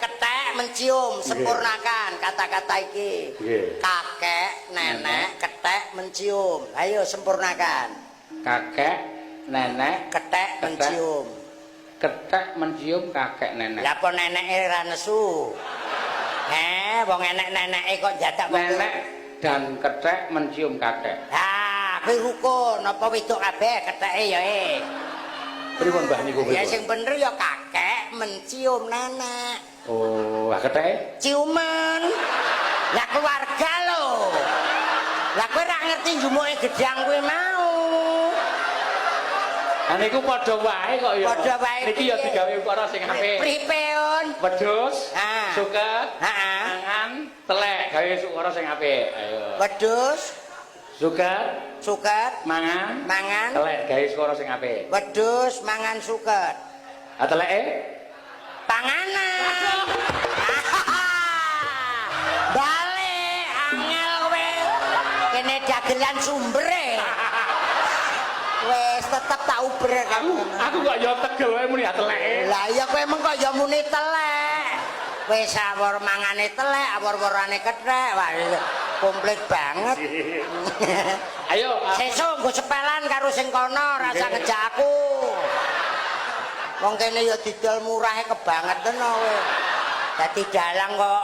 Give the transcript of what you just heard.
Ketek mencium, sempurnakan kata-kata iki. Nggih. Kakek, nenek, ketek mencium. Ayo sempurnakan. Kakek, nenek, Ketek Ketek. mencium. Ketek mencium kakek nenek. Lah apa neneke ra nesu? Eh, wong enek neneke kok jadak wong Nenek dan ketek mencium kakek. Ha, kuwi rukun apa wedok kabeh keteke ya eh. Pripun, Mbah, niku Ya pripun? sing bener ya kakek mencium nenek. Oh, ah keteke? Ciuman. Lah keluarga lho. Lah kowe ra ngerti jumuke gedang kuwi mau. Ha niku padha wae kok ya. Padha wae Niki ya piye? digawe ukara sing apik. Pripeun? Wedhus, Ah. suket, Heeh. mangan, telek gawe ukara sing apik. Ayo. Wedhus, Suket, suket, mangan, mangan. Telek gawe ukara sing apik. Wedhus mangan suket. Ah teleke? Panganan. Balik angel kowe. Kene dagelan sumbere. Wes tetep tak uber. Aku kok ya tegel wae muni ah teleke. Lah iya, kowe emang kok ya muni telek. Wis awor mangane telek, awor-worane kethek. Wah, komplit banget. Ayo, ah. Sesuk nggo sepelan karo sing kono, rasa ngejak aku. Wong kene ya didol murahe kebangetan kowe. Dadi dalang kok.